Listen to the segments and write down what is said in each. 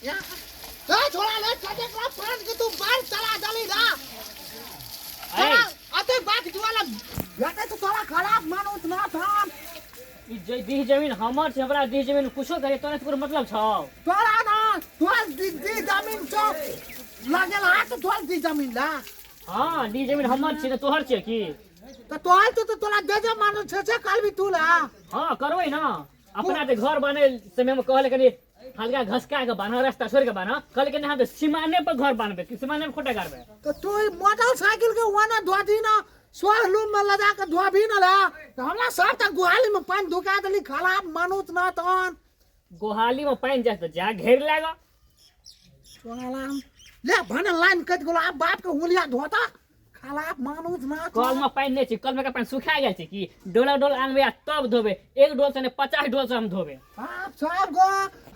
ए छोड़ा ले कते का पान के तू बाल चला दली ना। ए अते बात जुआला भेटे तो तोरा खराब मानुस ना थाम। ई जे डीह जमीन हमर छै, हमरा डीह जमीन कुछो करे तोरा कोनो मतलब छौ? तोरा ना तोर दी दी जमीन छौ लागल हाथ तोर दी जमीन ला। हाँ, डीह जमीन हमर छै तऽ तोहर छै की? तऽ तोहर तो तोरा दे जे मानुस छै से करबी तू ला। हाँ करबै ना। अपना जे घर बने समय में कहले कनी हल्का घसका के बान्ह, रास्ता छोड़ के बान्ह, कहले कि नहीं हम तो सीमाने पर घर बान्हबे, कि सीमाने में खोटा गाड़बे। तो तू मोटरसाइकिल के ओने धो दी ना, सोहलूम में लगा के धो भी ना ला, तो हमरा सब तक गुहाली में पानी धुका देली खराब मानुस ना तहन। गोहाली में पानी जाए तो जा घेर लागा। चोला ले भने लाइन कटि गेलो, आब बाप के हुलिया धोता खराब मानुस ना। कल में पानि नहि छै, कल में के पानि सुखा गेल छै कि डोला डोल आनबै आ तब धोबै, एक डोल से नहि 50 डोल से हम धोबै। बाप सब गो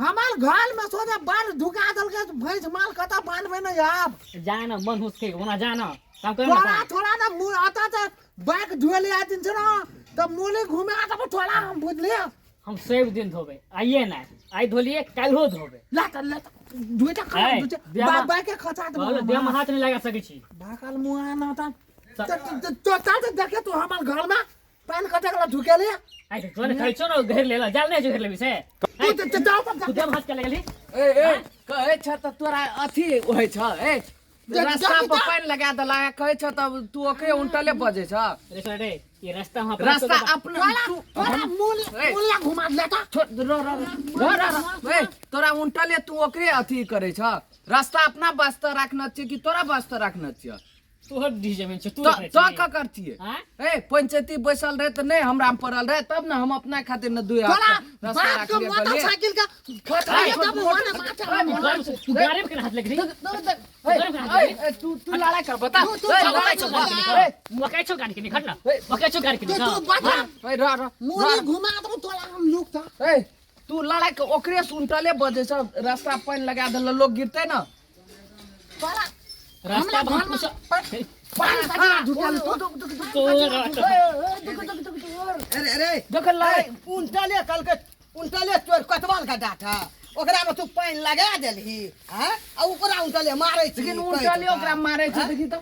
हमार घर में सोचे बाल धुका देलकै, भैंस माल कतऽ बान्हबै ने आब। जा न मन हुसके ओना जा न काम कर न। थोड़ा थोड़ा ना मुँह आता तऽ बाइक धोए ले आतिन छै ना तऽ मुँह घुमे आता पर थोड़ा हम बुझलियै। हम सब दिन धोबै, आइए ना आइ धोलिए काल्हो धोबै। ला तऽ ला तऽ दुइटा खा ए, दुइटा देह बा बाइक के खचा दे। कहलो देह में हाथ नहीं लगा सकै छी। भाकल मुँह ना तऽ तो चल तऽ देखे तू हमार घर में पानि कते गेलो ढुकेले। आइ तऽ जोन खाइ छौ न घेर लेला जाल नहि घेर लेबी से। तू तऽ जाओ पर तू देह में हाथ के लगली। ए ए कहै छ तऽ तोरा अथी होइ छ, ए रास्ता पर पानि लगा देला कहै छ तब तू ओकरे उल्टले बजै छ। रे सुन रे, ये रास्ता हम रास्ता अपना तोरा तोरा मूल मूल घुमा लेता। छोड़ रो रो रो रो ए तोरा उल्टले तू ओकरे अथी करै छ। रास्ता अपना वास्ते राखने छियै कि तोरा वास्ते राखने छियै? तोहर डीह जमीन छै, तू तो रखने तो छिही। का करतियै? आँय? ए पंचायती बैसल रहे तऽ नहि हमरा पड़ल रहे तब ने हम अपना खातिर ने दुई हाथ तोरा रास्ता बाप के राखलियै गलियै। मोटरसाइकिल के खचाइए तब ओने माथा तू गरीब- तू गरीब के हाथ लगली? ए, ए, ए, तू तू लड़ाई कर बता। तू- तू ए, लड़ाई लड़ाई कर, कर, बता। ए, मकई छौ गाड़ी के निकट ना, ए, मकई छौ गाड़ी के तू निकट। तू बता। ए, रह, रह, मुरी रह। घुमा देबो तोरा हम लुक था। ए, तू लड़ाई के ओकरे से उल्टले बजै छ, रास्ता पानि लगा देल लोग गिरतै ना। तोरा रास्ता हमरा पर घर में कुछ पानि कचरा ढुकल तो अरे अरे देख लड़ाई उनटले कलके उनटले चोर कतवाल का डाटा ओकरा में तू पानि लगा देलही हैं आ ओकरा उनटले मारै छी। लेकिन उल्टले ओकरा मारै छै देखी तऽ।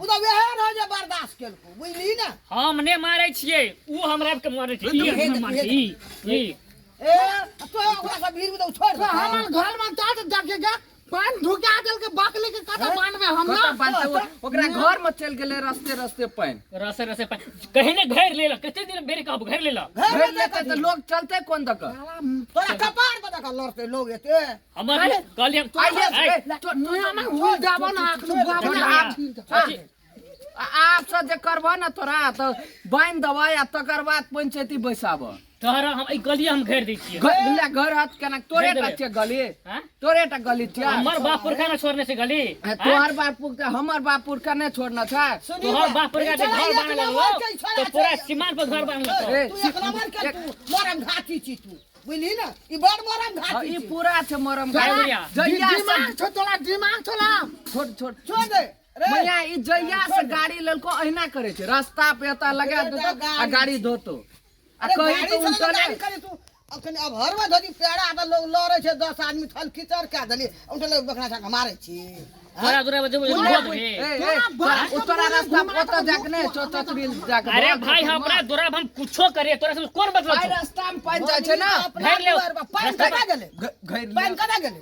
उ तऽ वएह रह जे बर्दाश्त केलको बुझली ने। हम ने मारै छियै, उ हमरा के मारै छै, ई हमरा मारै छै, ई ई ए तो ओकरा से भीड़ में तऽ छोड़ तो हमर घर में जा तऽ देखे पानि ढुका देलके बकली के कतऽ बान्हबै हम ना? कतऽ बान्हतै? ओकरा घर में चलि गेलै रस्ते रस्ते पानि। रसे रसे पानि कहीं ने घेर लेलक, कते दिन बेर कहब घेर लेलक। घेर लेतै तऽ लोग चलतै कोन दऽ कऽ? तोरा कपार पर दऽ कऽ लड़तै लोग एते। हमर कहलियै हम आइए, आइ, ए, तो- मुँह में हुल जाबो ना, अखनो बुआबो ना। आब- आब से जे करबह ने तोरा तऽ बान्हि देबै आ तकर बाद पंचायती बैसाबह। तोहरा हम ई गली हम घेर दै छियै। ले घर हाथ केना तोरे टा छियै गली? हाँ? तोरे टा गली छियै? हमर बाप पुरखा ने छोड़ने छै गली। ए, तोहर बाप पुरखा हमर बाप पुरखा नहि छोड़ने छै। तोहर बाप पुरखा जे घर बान्ह लगलो तऽ पूरा सीमान पर घर बान्ह लगलो। ए, तू एक नंबर के तू मरम घाटी छी तू बुझली ना, ई बड़ मरम हाँ, घाटी ई छी। पूरा छै मरम तोरा घाटी। जहिया से दिमाग छौ तोरा, दिमाग छौ ना। छोड़ छोड़ छोड़ दे रे। मैया ई जहिया से गाड़ी लेलको अहिना करे छै, रास्ता पे एता लगा देतो आ गाड़ी धोतो आ अरे कहीं गाड़ी तो से उल्टले गाड़ी करे तू अखन अब हर में धरी पेड़ा त लोग लड़े छै 10 आदमी थल खिचड़ के देली उल्टले बकरा छा के मारे छी। तोरा दूरा बजे ए, धो दे। ए, तोरा रास्ता पर ओतऽ जाके नहि चतरील जाके अरे धो भाई दे। हमरा दूरा हम कुछो करे तोरा से कोन मतलब आइ छौ? रास्ता में पानि जाइ छै ना। अपना घेर ले। दुआर पर पानि कतऽ गेलै? घेर ले। पानि कतऽ गेलै?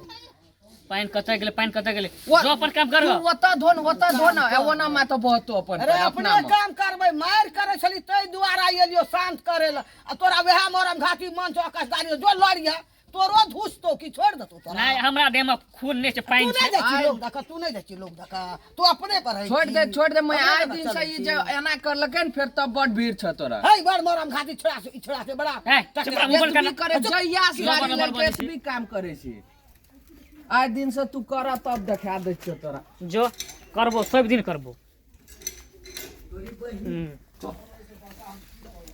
पानि कतऽ गेलै, पानि कतऽ गेलै? जो अपन काम कर। तू ओतऽ धो न, ओतऽ धो न, ए ओना मा तऽ बहतो अपन अरे पानि, अपने अपना मे। काम करबै, मारि करै छली ताहि दुआरे एलियो शांत करै लए आ तोरा वएह मरम घाटी मन छौ आकाशदारी जो लड़िया तोरो धुसतो कि छोड़ देतो तोरा। नहीं हमरा देह में खून नहीं छै, पानि तू छै। नहीं जाइ छी लोग दक, तू नहीं जाइ छी लोग दक, तू अपने पर है। छोड़ दे, छोड़ दे, मैं अपने आइ पर दिन से चलै ई छी। जे एना करलकै ने फेर तब बड भीड़ छ तोरा। है बड़ मरम घाटी छोड़ा से, ई छोड़ा से बड़ा। ए, चुप रह, मुँह बंद कर। एतबी करे जहिया से लबर, गाड़ी लबर लेलकै, बजै छी। एतबी काम करै छी। आइ दिन से तू कर तब देखा दै छियौ तोरा। जो करबो सब दिन करबो।